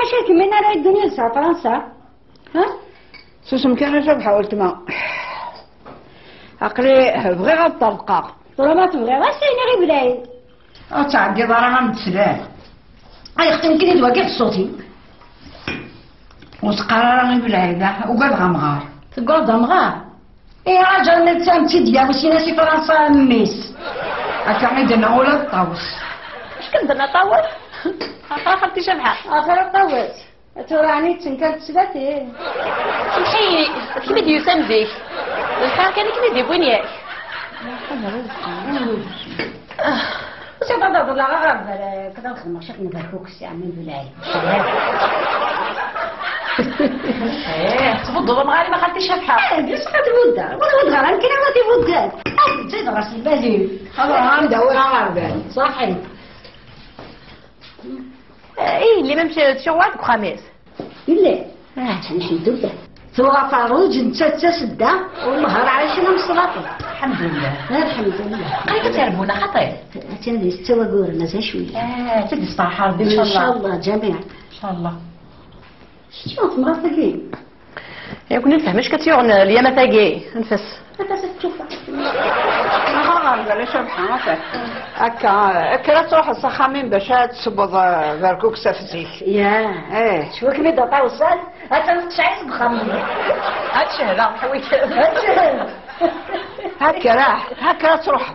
ماشي كملنا راه الدنيا لسا فرنسا. ها؟ سوسم كان شبحة قلت ما عقلي بغي غنطلقها. ترى ما تبغي غير سيني غير بلاي. تعدي ضرا متسلال. اي اختي يمكن يدوى كيف صوتي. وتقرر غير بالعيبة وقال غمغار. تقعد غمغار؟ ايه راجل نتا متديا وسينا سي فرنسا ميس. هكا عندنا ولا الطاوس. اش كندنا طاوس؟ اخا خالتي شبحة. اخر الطاوس. تراني تنكال تسلاتي. سمحي كيما ديوسان بيك. الخير كان كيما ديبوين ياك. سي بابا لا غير كذا نخدم شاك نباركوك سي عمي بلاي. ايه تفضل مغاري ما خالتي شبحة. ايه بس غتبدا ولا غتغرى يمكن ولا تبدا. زيد راس البالي. خلاص ندور على البال. صحيح. ايه اللي ما مشى تشوات بخميس. لا الحمد لله. ثوغا فاروج انت تسدى والنهار عايشين مصلاطي. الحمد لله. الحمد لله. قريت تربونا خطير. تاني ستة وقور مازال شوية. تدي الصراحة ربي ان شاء الله. ان شاء الله جميعا. ان شاء الله. شنو تمرض يا كنا نفهمش كتيغن اليوم تاكي نفس. نفس تشوفها. غير شبحة هكا هكا تروح الصخامين باش تسبض بركوك سفزيك. يا ايه شو كمي دطا وصل هتا تشعيس بخمر. هاد شهلة حويت. هكا راح هكا تروح.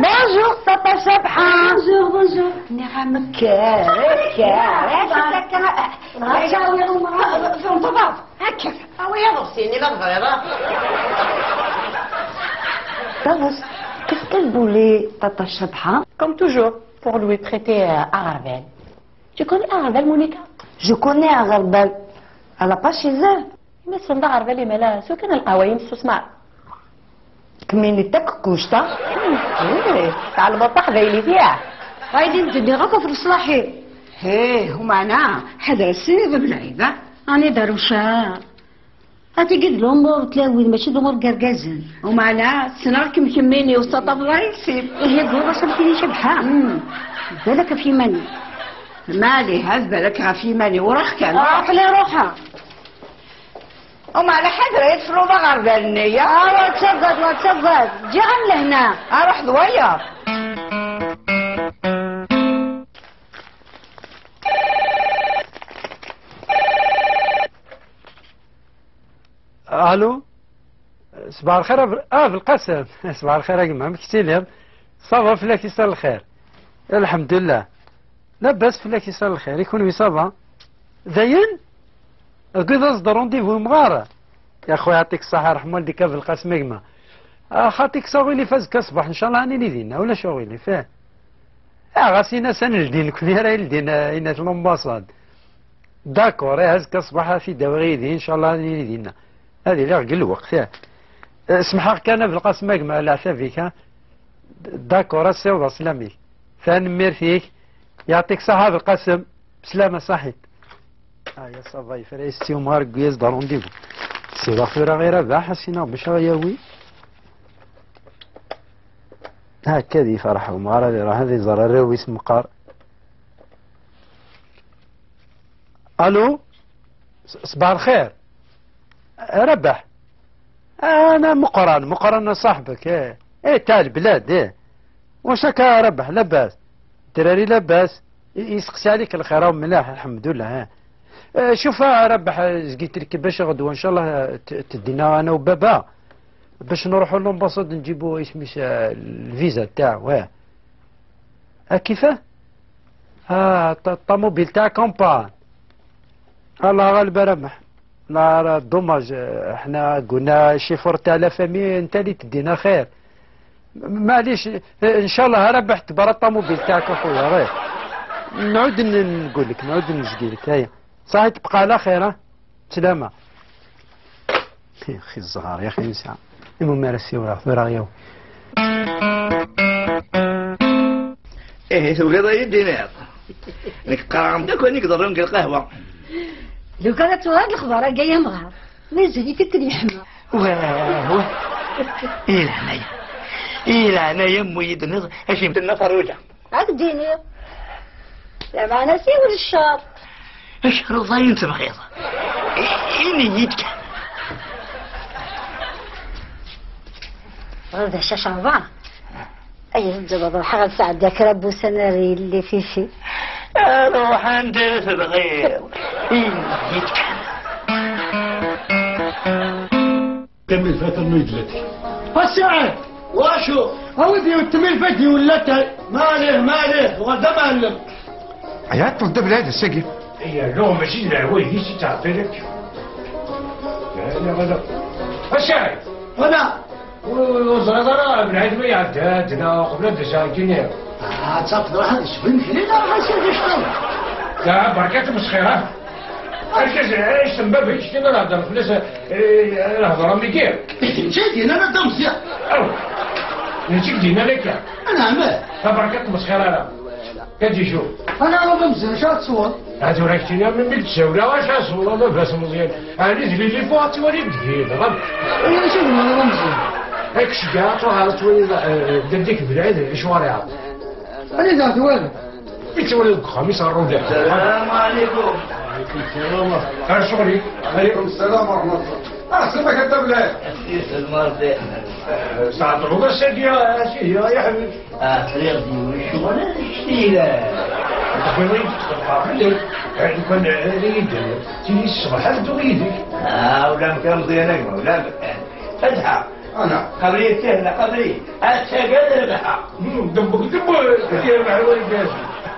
bonjour papa شبحة. bonjour bonjour. نعم كا هكا هكا ويا راسي لا غيره. Qu'est-ce qu'elle voulait, Tata Chabha? Comme toujours, pour lui prêter Arabelle. Tu connais Arabelle, Monica? Je connais Arabelle. Elle n'a pas chez elle. Mais c'est Arabelle, mais là, ce qu'elle a eu, c'est smart. كميني تاك كوشتا. إيه، تاع البطاح ذيلي فيها. غادي ندير غاكا في الصلاحي. ايه ومعنا حضر السيد بالعيبة. راني دروشة. هاتي قد الأمور تلاوي ماشي الأمور كركازن. ومعنا سنراك مكميني وسط الله يسيب. إيه هو صرتيني شبحة. بالك في ماني. مالي هذا بالك في ماني وراح كان. روح لي روحها. ومعنا حضر يدفروا غربالنية. وتفضل وتفضل جي غير لهنا. اروح ضويا. الو صباح الخير في القسم. صباح الخير يا جماعة مكتيلير ça va فلاك يصير الخير الحمد لله لاباس فلاك يصير الخير يكون ça va زين قد صدر rendez-vous مغارة يا خويا يعطيك الصحة رحم والديك في القسم يا جماعة خاطيك صاغي فاز كصباح ان شاء الله راني ليدينا ولا شغيلي فيه غاسينا سنلدين كنا راه لدينا اين l'ambassade d'accord هز كصباح في داوغيدي ان شاء الله راني ليدينا هذه اللي غير الوقت. اسمح كان في القسم مع العفافيك. d'accord السي سلامي ثاني ميرتيك يعطيك صحة في القسم بسلامة صحيت. يا ça va يفريستي ومار كويز دا rendez-vous سي واخيرا غير ربح حسينا باش غياوي هكا دي فرح ومار راه هذه زرار اسم قار. الو صباح الخير ربح انا مقرن صاحبك. ايه ايه تاع البلاد. ايه واش هكا ربح لاباس الدراري لاباس يسقسي عليك الخير ملاح الحمد لله. ها شوف ربح زقيت لك باش غدوه ان شاء الله تدينا انا وبابا باش نروحوا l'ambassade نجيبوا اسميش الفيزا تاعو. اه كيفاه الطوموبيل تاع en panne الله غالب ربح لا راه dommage حنا قلنا شيفور تاع la famille انت اللي تدينا خير معليش ان شاء الله ربحت برا الطوموبيل تاعك اخويا غير نعود نقول لك نعود نزكي لك هيا صحيح تبقى على خير. سلامه يا اخي الصغار يا اخي نسى المهم راه سيورا راه يو ايه تبغي يدينا نك قرام داك ونك ضرون القهوة لو كانت هاد الخبر جاية مغار مازال يفكر يحمى واه واه إيه العناية إيه العناية أمي يدنيض أشي مثلنا فروجة عاد ديني لا معنا سيول الشر. اش رضاين تبغيض إني جيتك. غدا شاشة أي زبط الحق سعد ذاك ربو سناري اللي في شي. روح عند تبغيض إني جيتك. تمي الفات الميدلتي الساعة واشو هودي وتمي الفات ولات ماله ماله وغدا معلم عيات طلب بلاد السقف يا لو ماشي العوايد اللي تعطي لك لا غدا الساعة انا وزرزرة من عند ما يعدها قبل دجا تصافي راح نشوف كلينا راح نسير نشتغل لا بركات مسخرة اش تما باش كنا نهضر فلاس نهضر ميكير مشيتي انا دمزيا او نجيك دينا لك انا عمال بركات مسخرة انا كتجي شوف انا راه مزيان شحال تصور هادو راك تينا من ملك الجولة واش صورة ما باس مزيان انا تجي لي فواتي ولي بديل غاب انا شوف انا مزيان هاك الشجاعة تروح تولي ديك بالعيد شوارع انا درت والو يتولي الخميس الربع. السلام عليكم. وعليكم السلام. ها شغلي. عليكم السلام ورحمة الله. أحسن ما كتب لك. المرضي. ساعة الربع سيدي يا سيدي يا حبيبي. فريق الشغل شتيلة. تقولي كان يد تيجي الصباح هادو يدك. ولا مكان مزيان ولا فتحة. أنا قبلي سهلة قبلي أتشقد ربحة. دبك دبك يا معلومة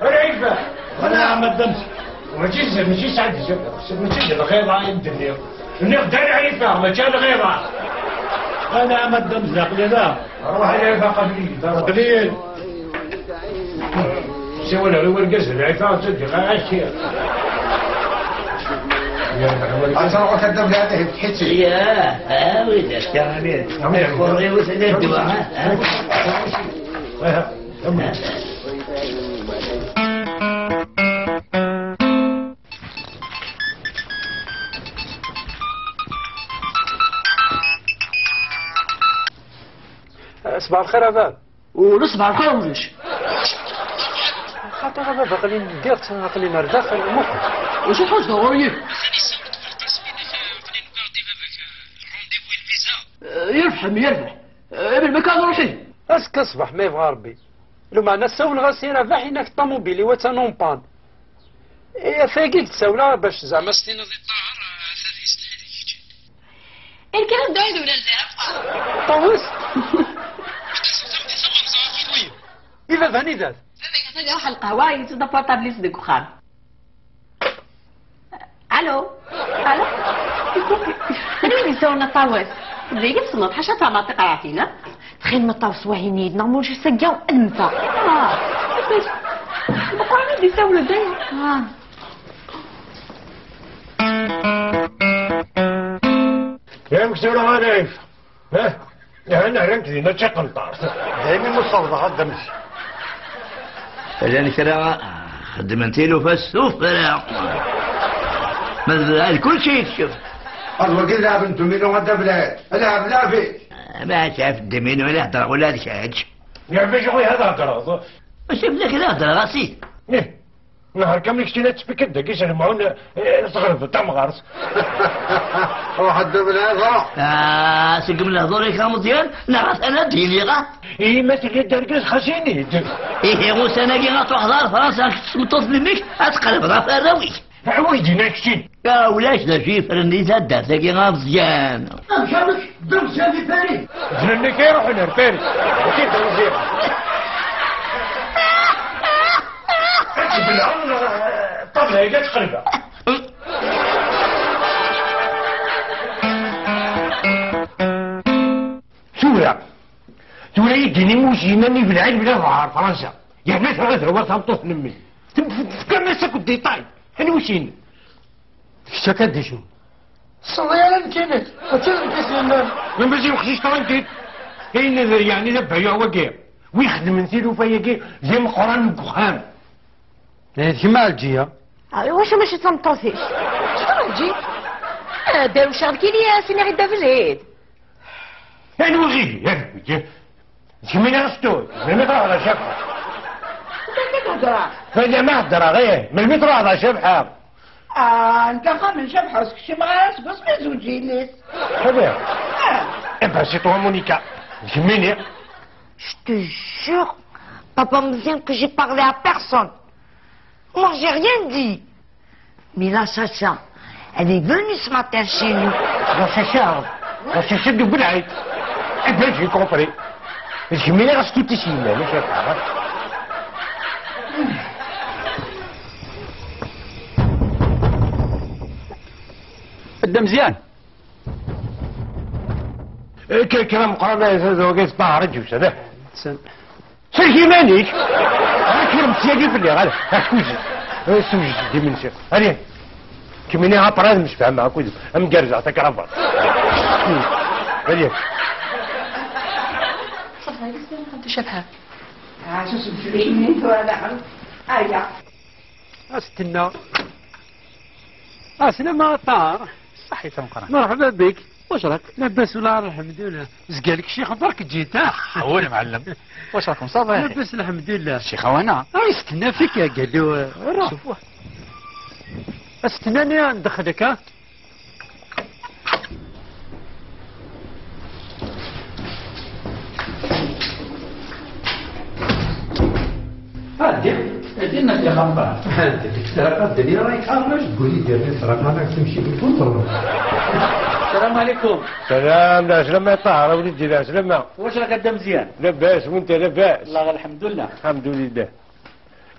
أنا عارفة. أنا عم الدمس. ماشي ماشي سعد ماشي الغيظة الدنيا. نقدر عارفة ماشي الغيظة. أنا عم الدمس قليلا. روح العفة قبلي. قليل. سوى له هو القز العفة تدي غير الشيء. أتروح كدب لهذه تحسي. يا ويدك يا أمير. قري وسند الدواء. صباح الخير أباب. ولا صباح الخير وليش؟ خاطر أباب قليل ندير قليل نرداخ المخ. وش الحوج ضروري؟ يربح يربح ابن مكان روحي. اسك الصباح ما يبغى ربي. لو معنا ساول غاسيرة فاحنا في الطوموبيل هو تنون بان. إيه فاكيك تساولا باش زعما ستينا ذي الطاهر ثلاث الكلام ده ولا لا؟ طوس. إذا فاني ذات. روح القهوة يتدا بورتابليس ديك وخان. الو الو انا وين يساونا الطاوس؟ زي قلت حاشا طماطم قراتينا. تخيل ما طاوس وهيني نورمال شو سقاو المتا. بقى عندي يساولوا دايما. يا مكسورة غريف. ها؟ أنا رمت ما تقنطار. دايما مصوضة غدا مشي. لأن كرا خدمتي له فالسفرة. ما كل شيء يكشف. الوكيل لعب الدومينو غدا بلاد، لعب لعبي. ما شاف الدومينو ولا هضر ولا شاهدش. يا باش خويا هذا هضر. واش لك لا هضر راسي. إيه نهار كامل كنتي تسبك كيش المعون تغرب تاع مغارس. روح الدومينو روح. سقم الهضور كان مزيان نعرف انا ديني غا. إيه ما تلقى الدركز خشيني. إيه غوس انا كي غتروح دار فرنسا تمطط منك غتقلب راه الراوي. عويدي ناكشين. يا ولاش دا شي فرني دار تاكي غا مزيان. مشى دمشى في باريس. زلني كيروح لباريس. كي مزيان. بالعون الطبلة هي تقريبا. سورة سورة يديني موجيناني بالعين بلا ظهر فرنسا يعني ثلاث هو تهبطوه نمي كما ساكو ديتاي هاني وشين شكا ديشو الصغيرة كانت وتلقى كيس من باش يخشيش ترانكيت كاين يعني ذبح هو كاع ويخدم نسيلو فيا كاع زي مقران كخام كيما الجيه واش ماشي تنطوسيش شكون الجي داروا شغل كي ليا سيني غدا في العيد يعني وغيري يعني كيما رستو ما تروح على شافها انت تهضر. فانا ما هضر غير من المترو هذا شبحه. انت خامل شبحه شي ما غاش بس ما زوجينيش. هذا. Eh ben c'est toi Monica. Je Je te jure, papa Mzien, que j'ai parlé à personne. Moi, j'ai rien dit. Mais la Chacha, elle est venue ce matin chez nous. La Chacha, la Chacha de Belaïd. Eh ben j'ai compris. Je m'énerve tout ici, mais je sais pas. بدا مزيان. كلام قرآن وقيت طاهر جوز هذا. سير مانيك. كرم تياقي في اللي غادي. هاكوز. سوج دي من سير. هاني. كميني عبراد مش فاهم معاك ام قرزة عطاك رفض. هاني. انت شافها. شو سمحلي ولا هيا. استنى. سلامة طار. صحيت مقران. مرحبا بك. واش راك؟ لاباس ولا الحمد لله. زقالك الشيخ برك جيت. هو المعلم. واش راكم ça va؟ لاباس الحمد لله. الشيخ وانا؟ استنى فيك قال له روح. شوفوه. استناني ندخلك. ها دير لنا في غمبار. ديك الطريقة الدنيا راهي خارج تقول لي دير لي طريقة راك تمشي بالكونترول. السلام عليكم. سلام. لا سلامة يا طاهر وليدي. لا سلامة. واش راك قدام مزيان؟ لاباس وانت لاباس؟ الله الحمد لله. الحمد لله.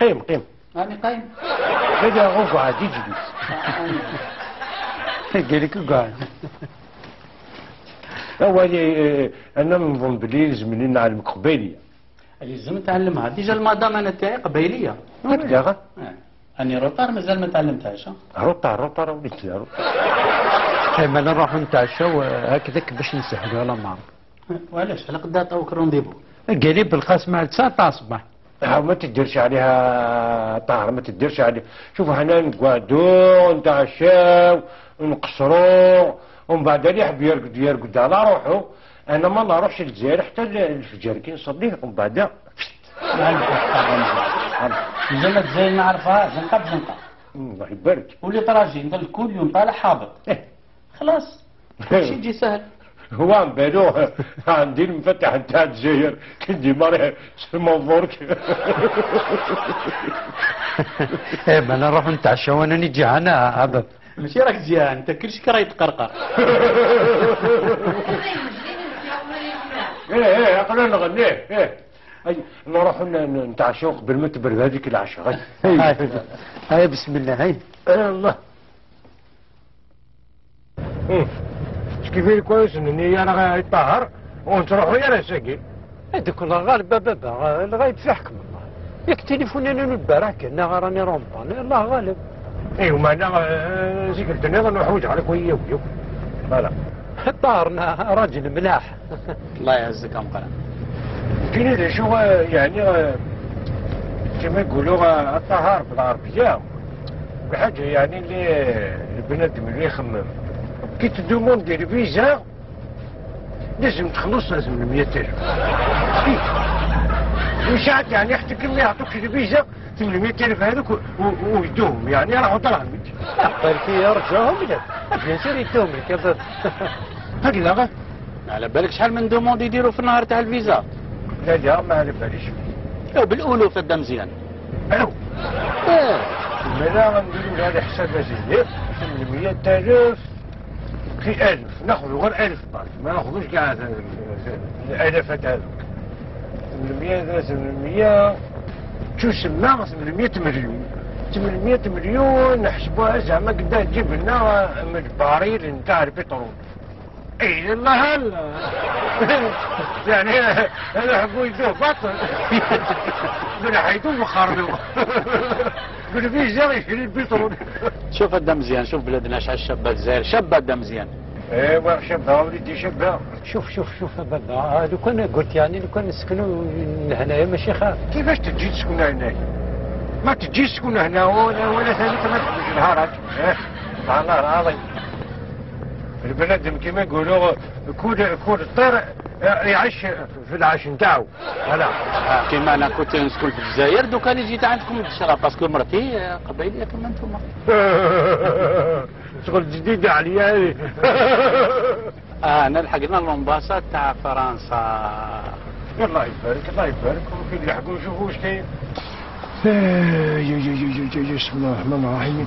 قيم قيم. راني قايم. هذا اقعد اجلس. قال لك اقعد. أولي أنا نظن بلي لازمني نعلمك قبيلية. لازم نتعلمها، déjà المدام أنا تاعي قبيلية. هكذا؟ أني retard مازال ما تعلمتهاش. retard retard وليدي retard. إيه نروحو نتعشاو هكذاك باش نسهلو على ماما. وعلاش؟ على قد عطاوك rendez-vous؟ قال لي بالقاسم على 9 تاع الصباح. ما تديرش عليها طاهر، ما تديرش عليها. شوف حنا نقعدو نتعشاو نقصرو ومن بعد اللي يحب يرقد يرقد على روحو. انا ما نروحش للجزائر حتى الفجر كي نصليه ومن بعد مازال الجزائر نعرفها زنقه بزنقه. الله يبارك. و les trajets نضل كل يوم طالع حابط. خلاص كلشي يجي سهل. هو عم بالو عندي المفتاح نتاع الجزائر كي démarrer سمون فورك. ايه ما نروح نتعشى وانا نجي انا هذا. ماشي راك جيعان انت كلشي كرا يتقرقر. ايه ايه قبل نغنيه. ايه نروح نتعشاو قبل ما تبرد هذيك العشاء. هاي بسم الله. هاي الله. كيف كويس اني انا غيطهر ونتروحو يا راساكي. هذوك الله غالب بابا الغايب في حكم الله. ياك تليفون انا البارح كنا راني رومبان الله غالب. ايوا معنا زيك الدنيا نحوج عليك ويا ويا. فوالا طارنا راجل ملاح. الله يعزك ام قرا. كاين شو يعني كما يقولوا الطهار بالعربية الحاجة يعني اللي البنادم اللي يخمم كي ت demander الفيزا لازم تخلص 800,000. وساعات يعني حتى كي ما يعطوكش الفيزا 800,000 هذوك ويدوهم يعني راحوا دراهم. بالك يرجعوهم لك bien sûr يدوهم لك. هكذا على بالك شحال من demande يديروا في النهار تاع الفيزا؟ لا لا ما على باليش. لا بالالوف هذا مزيان. الو ايه مالا غنديروا لها الحساب ازيد 800,000 في 1000 ناخذوا غير 1000 برك ما ناخذوش كاع الالافات هذوك. 800 800 تسمى 800 مليون. 800 مليون نحسبوها زعما قدا تجيب لنا من ال baril نتاع البترول. اي الله الله يعني انا حبوا يدوه باطل من حيدو وخربوا بالفيزا يشري البترول. شوف هذا مزيان، شوف بلادنا شحال شابه الجزائر، شابه هذا مزيان. ايوا شابه وليدي شابه. شوف شوف شوف بابا لو كان قلت يعني لو كان نسكنوا هنايا ماشي خاف. كيفاش تجي تسكن هنايا؟ ما تجيش تسكن هنا ولا ثاني ما تخرج نهارات. سبحان الله العظيم. البنادم كيما يقولوا كل الطير يعيش في العش نتاعو. voilà كيما انا كنت نسكن في الجزائر دوكا اللي جيت عندكم الدشره parce que مرتي قبيليه كما انتم. شغل جديدة عليا هذه. انا لحقنا l'ambassade تاع فرنسا. الله يبارك الله يبارك، وكي نلحقوا نشوفوا واش كاين. يا يا يا يا بسم الله الرحمن الرحيم.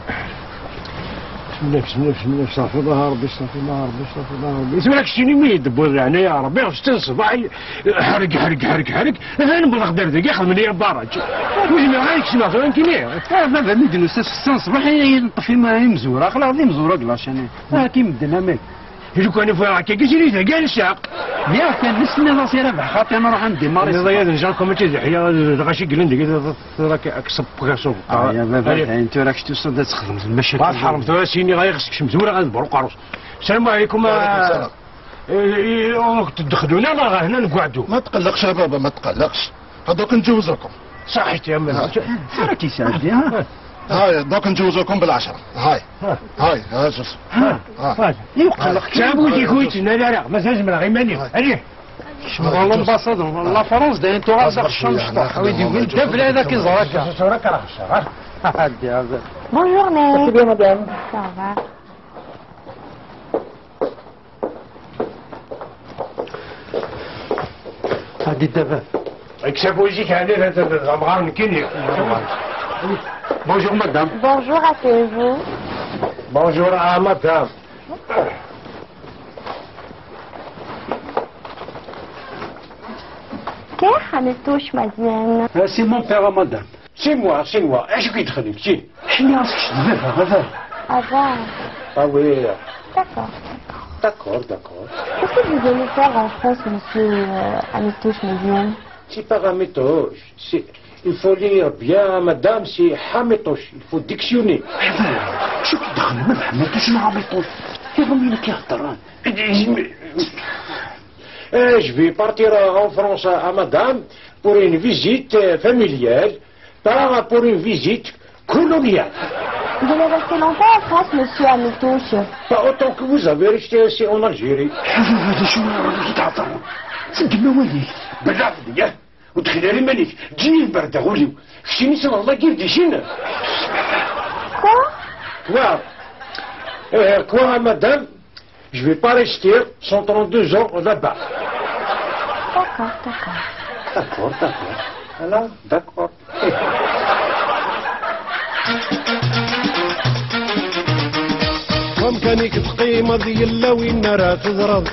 بسم الله بسم الله بسم الله، استغفر الله ربي استغفر الله ربي استغفر الله ربي. اسمع لك شنو ميد دبور يعني يا ربي 6 الصباح حرق حرق حرق حرق، انا نبغى نقدر ذاك ياخذ مني البراج. واش ما غايكش ما انت ليه؟ بابا مدن 6 الصباح ينطفي ما مزوره، خلاص مزوره كلاش انا كي مدنا ماك. لو كان فيها هكا كي كاع الشاق. يا كان نسني راسي رابح خاطر انا نروح عندي ماري. الله يرجع لكم انت حيا غاشي قلندي راك اكسب كاسوف. يا بابا انت راك توصل تخدم المشاكل. ما حرمت سيني غير خصك مزوره غندبر قاروس. السلام عليكم. السلام. تدخلونا لا هنا نقعدوا. ما تقلقش يا بابا ما تقلقش، هذوك نجوزوكم. صحيت يا مان. راك يساعدني. ها هاي دوك نجوزوكم بالعشرة. هاي هاي ها جوز. ها يقلق كابوتي كويت. لا لا لا مازال ما غير ماني. عليه l'ambassade la France داين تو غازق الشمس ويدي وين دفل هذاك يزرك. Bonjour Né. Bien madame. Ça va. هادي دابا اكسبوا يجيك عليه هذا الامغار نكيني. Bonjour madame. Bonjour, asseyez-vous. Bonjour à madame. كيف حملتوش مزيان؟ C'est mon père madame. C'est moi c'est moi، اش كيدخلك سي؟ شنو راسك شد بابا Avant. Ah oui. D'accord. D'accord, d'accord. Qu'est-ce que vous allez faire en France, monsieur Amitouche Méziane? C'est pas Amitouche. Il faut lire bien, madame, c'est Hamitouche. Il faut dictionner. شو كيدخل ما حميتوش مع حميتوش؟ يا غمينا كيهضر. Je vais partir en France à madame pour une visite familiale, pas pour une visite coloniale. Vous allez rester longtemps en France, monsieur Amitouche? Pas autant que vous avez resté ici en Algérie. هذا شنو راك تهضر؟ سد مواليك. بالله ودخل لي مالك تجيني البرد غولي خشيني سنة الله كيف ديشينا. Quoi? Quoi? Quoi, madame? Je vais pas rester 132 ans là-bas. D'accord, d'accord. D'accord, d'accord. Alors, d'accord. وامكانك تقيمة ديال وين راه تضرب